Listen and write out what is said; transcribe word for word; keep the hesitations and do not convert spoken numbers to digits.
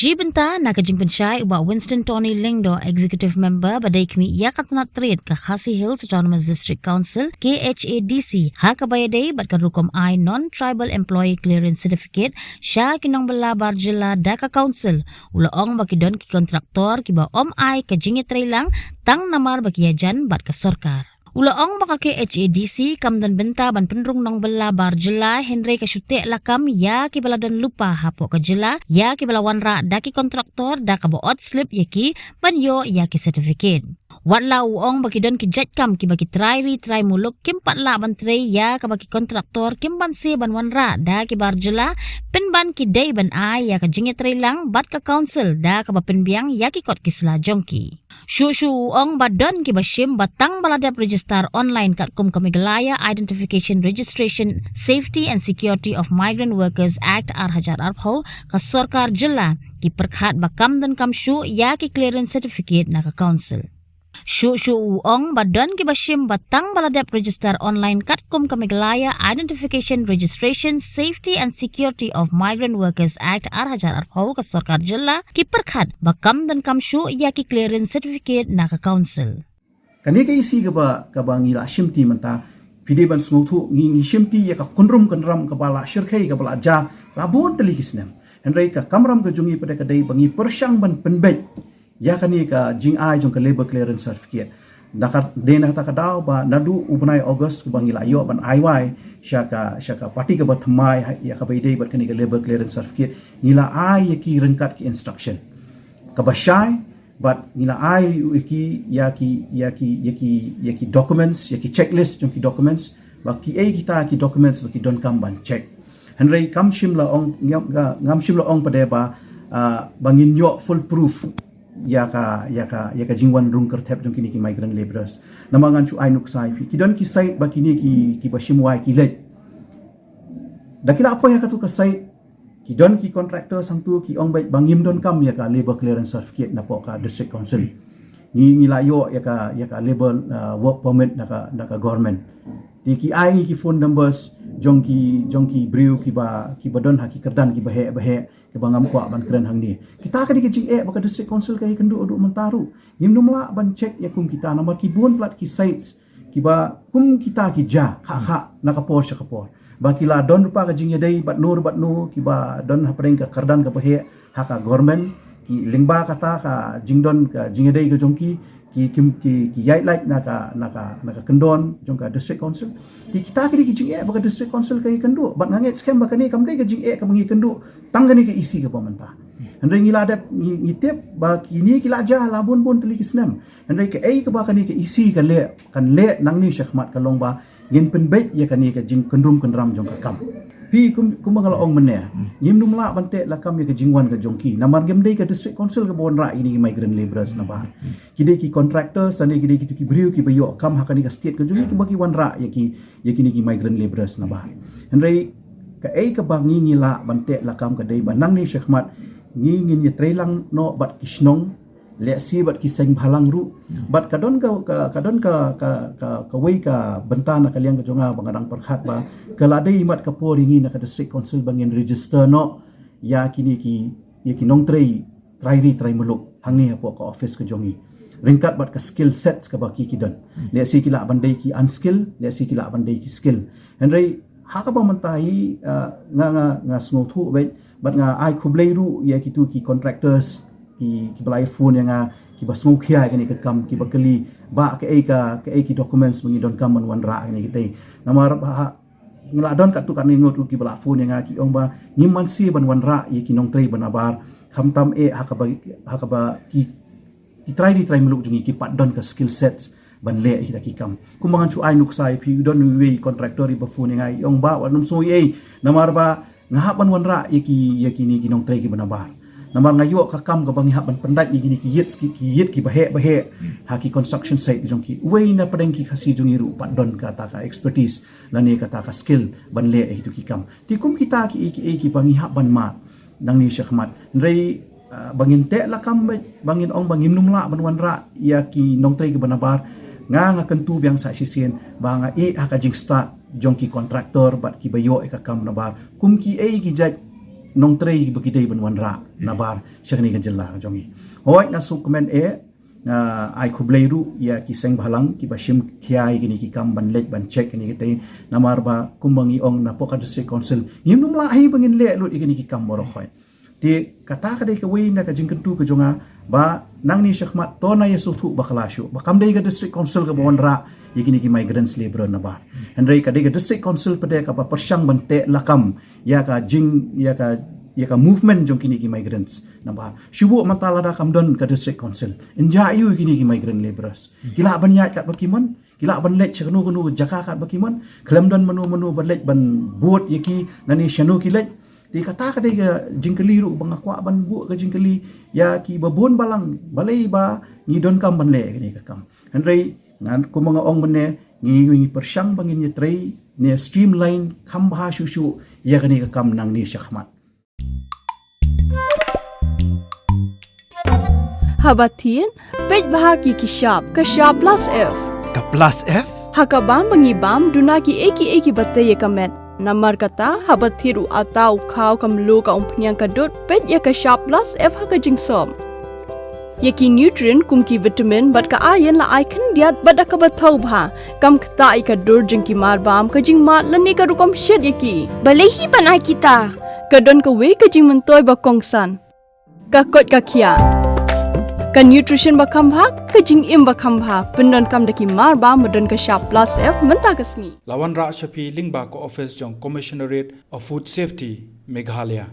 Shi bynta na ka jingpynshai u Bah Winston Tony Lyngdoh, Executive Member ba dei khmih ïa ka tnat trade ka Khasi Hills Autonomous District Council, K H A D C, ha kaba ïadei bad ka rukom ai Non-Tribal Employee Clearance Certificate sha ki nongbylla bar jylla da ka Council, u la ong ba ki don ki kontraktor kiba ym ai ka jingïatreilang tang namar ba ki ïajan bad ka sorkar. U la ong ba ka K H A D C kam don bynta ban pynrung nongbylla bar jylla, hynrei ka shu teh lakam ïa kiba la don lypa hapoh ka jylla, ïa kiba la wanrah da ki kontraktor da kaba ot slip ïa ki ban ïoh ïa ki certificate. Wat la u ong ba ki don ki jait kam kiba ki trai ri trai muluk, kim pat lah ban trei ïa kaba ki kontraktor kim banse ban wanrah da ki bar jylla, pynban ki dei ban ai ïa ka jingïatreilang bad ka Council da kaba pynbiang ïa ki kot ki sla jong ki. Shuh shuh u ong ba don kiba shim ba tang ba la dep register online katkum ka Meghalaya Identification, Registration, Safety and Security of Migrant Workers Act ar hajar arphew, ka sorkar jylla ki pyrkhat ba kam don kam shuh ïa ki clearance certificate na ka Council. Shuh shuh u ong ba don kiba shim ba tang ba la dep register online katkum ka Meghalaya Identification, Registration, Safety and Security of Migrant Workers Act ar hajar arphew, ka sorkar jylla ki pyrkhat ba kam don kam shuh ïa ki clearance certificate na ka Council. Kane ka issue kaba, kaba ngi la shimti mynta, phi dei ban sngewthuh, ngi, ngi shimti ïa ka kynrum kynram kaba la shyrkhei, kaba la jia la bun tylli ki snem. Hynrei ka kamram ka jong ngi pat ka dei ba ngi pyrshang ban pynbeit ïa kane ka jingai jong ka Labour Clearance Certificate. Na ka, dei na kata ka daw ba naduh u bnai August kaba ngi la ïoh ban ai wai sha ka, sha ka party kaba thymmai ha, ïa kaba ïadei bad kane ka Labour Clearance Certificate, ngi la ai ïa ki ryngkat ki instruction. Kaba shai, bad ngi la ai ïa ki, ïa ki, ïa ki, ïa ki, ïa ki documents, ïa ki checklist jong ki documents, ba kiei kita ki documents ba ki donkam ban check. Hynrei kam shym la ong, ngam, ngam shym la ong pat ba, ah, ba ngin ïoh foolproof ïa ka, ïa ka, ïa ka jingwan rung kyrthep jong kine ki migrant labourers. Namar ngan shu ai nuksa ïa phi. Ki don ki site ba kine ki, kiba shim wai ki leit. Da ki la poi ha katu ka site, ki don ki contractor sangtu ki ong beit ba ngim donkam ïa ka Labour Clearance Certificate napoh ka District Council. Ngi, ngi la ïoh ïa ka, ïa ka labour, ah, work permit na ka, na ka government. Te ki ai ngi ki phone numbers jong ki, jong ki briew kiba, kiba don ha ki kyrdan kiba heh ba heh, kiba ngam kwah ban kren hangne. Kita ka dei ka jingeh ba ka District Council ka ïakynduh haduh mynta ruh. Ngim nym lah ban check ïa kum kita namar ki bun palat ki sites kiba kum kita ki jia kha kha na ka por sha ka por. Ba ki la don ruh pat ka jingïadei bad no bad no kiba don hapdeng ka kyrdan kaba heh ha ka government, ki lyngba kata ka jingdon ka jingïadei ka jong ki, ki, ki, ki, ki ïaid lait na ka, na ka, na ka kyndon jong ka District Council. Te kita ki dei ki jingeh ba ka District Council ka ïakynduh. Bad nga ngeit skhem ba kane kam dei ka jingeh kaba ngi ïakynduh tang kane ka issue kaba mynta. Hynrei ngi la dep, ngi, ngi tip ba kine ki la jia la bun bun tylli ki snem. Hynrei kaei kaba kane ka issue ka leh, kan leh nangne shakhmat ka long ba ngin pynbeit ïa kane ka jingkynrum kynram jong ka kam. Phi kum, kumba nga la ong mynne, ngim nym lah ban teh lakam ïa ka jingwan ka jong ki. Namar ngim dei ka District Council kaba wanrah ïa kine ki migrant labourers nabar. Ki dei ki contractors, lane ki dei kitu ki briew kiba ïoh kam ha kane ka state ka jong ki kiba ki wanrah ïa ki, ïa kine ki migrant labourers nabar. Hynrei kaei kaba ngi, ngi lah ban teh lakam ka dei ba nangne shakhmat ngi ngin ïatreilang noh bad ki shnong, lehse bad ki seng bhalang ruh. Bad ka don ka, ka, ka don ka, ka, ka, kawei ka bynta na ka liang ka jong nga ba nga dang pyrkhat ba ka la dei mat ka por ïa ngi na ka District Council ba ngin register noh ïa kine ki, ïa ki nongtrei trai ri trai muluk hangne hapoh ka office ka jong ngi. Ryngkat bad ka skill sets kaba ki, ki don. Lehse ki lah ban dei ki unskill, lehse ki lah ban dei ki skill. Hynrei ha kaba mynta hi, ah, nga, nga, nga sngewthuh bad, bad nga ai khublei ruh ïa kitu ki contractors ki, kiba la phone ïa nga, kiba sngewkhia ïa kane ka kam, kiba kylli ba kaei ka, kaei ki documents ba ngi donkam ban wanrah ïa kane ka tei. Namar ba ha, nga la don katto katne ngut ruh kiba la phone ïa nga ki ong ba ngim banse ban wanrah ïa ki nongtrei ba nabar, khamtam eh ha kaba, ha kaba ki, ki trai ri trai muluk jong ngi ki pat don ka skill sets ban leh ïa kita ki kam. Kumba ngan shu ai nuksa ïa phi, don uwei contractor iba phone ïa nga, i ong ba wat nym sngew ei ei namar ba nga hap ban wanrah ïa ki, ïa kine ki nongtrei kiba nabar. Namar nga ïoh ka kam kaba ngi hap ban pyndait ïa kine ki ïit ki, ki ïit kiba heh ba heh ha ki construction site jong ki. Uwei na pdeng ki Khasi jong ngi ruh pat don kata ka expertise lane kata ka skill ban leh ïa kitu ki kam. Te kum kita kiei kiei kiba ngi hap ban mad nangne shakhmat. Hynrei, ah, ba ngin teh lakam ba, ba ngin ong ba ngim nym lah ban wanrah ïa ki nongtrei kiba nabar, nga, nga kyntu biang sa shisien ba nga ïeh ha ka jingstad jong ki contractor bad kiba ïoh ïa ka kam nabar. Kum kiei ki jait nongtrei ba ki dei ban wanrah nabar sha kane ka jylla ka jong ngi. Hooid, nga sngewkmen eh, nga ai khublei ruh ïa ki seng bhalang kiba shim khia ïa kine ki kam ban leit ban check kine ki tei, namar ba kumba ngi ong na poh ka District Council ngim nym lah hi ba ngin leh lut ïa kine ki kam baroh hooid. Te kata ka dei kawei na ka jingkyntu ka jong nga ba nangne shakhmat to na ïa sngewthuh bakla shuh ba kam dei ka District Council kaba wanrah ïa kine ki migrants labour nabar. Hynrei ka dei ka District Council pat kaba pyrshang ban teh lakam ïa ka jing, ïa ka, ïa ka movement jong kine ki migrants nabar. Shu buh mynta lada kam don ka District Council, ynja aiu kine ki migrant labourers? Ki lah ban ïaid katba ki mon, ki lah ban leit sha kano kano jaka katba ki mon, khlem don mano mano ba leit ban bud ïa ki nangne shano ki leit. Te kata ka dei ka jingkylli ruh ba nga kwah ban buh ka jingkylli ïa kiba bun balang, balei ba ngi donkam ban leh kane ka kam. Hynrei ngan, kumba nga ong mynne, ngi, ngi pyrshang ba ngin ïatrei ne streamline kham bha shuh shuh ïa kane ka kam nangne shakhmat. Haba thied, peit bha ki ki shap, ka shap plus F. Ka plus F? Ha ka bam ba ngi bam, duna ki ei ki ei kiba tei ïa ka met. Namar kata, haba thied u atta, u khaw, ka mluh, ka umphniang, ka dud, peit ïa ka shap plus F ha ka jingsop. Ïa ki nutrient kum ki vitamin bad ka iron la ai khyndiat bad da kaba thaw bha. Kam ktah ïa ka dur jong ki marbam, ka jingmad lane ka rukom shet ïa ki. Balei hi ban ai kita? Ka don kawei ka jingmyntoi ba kongsan. Ka koit ka khiah. Ka nutrition ba kham bha, ka jingim ba kham bha. Pyndonkam da ki marbam ba don ka shap plus F mynta ka sngi. La wanrah sha phi lyngba ka office jong Commissionerate of Food Safety, Meghalaya.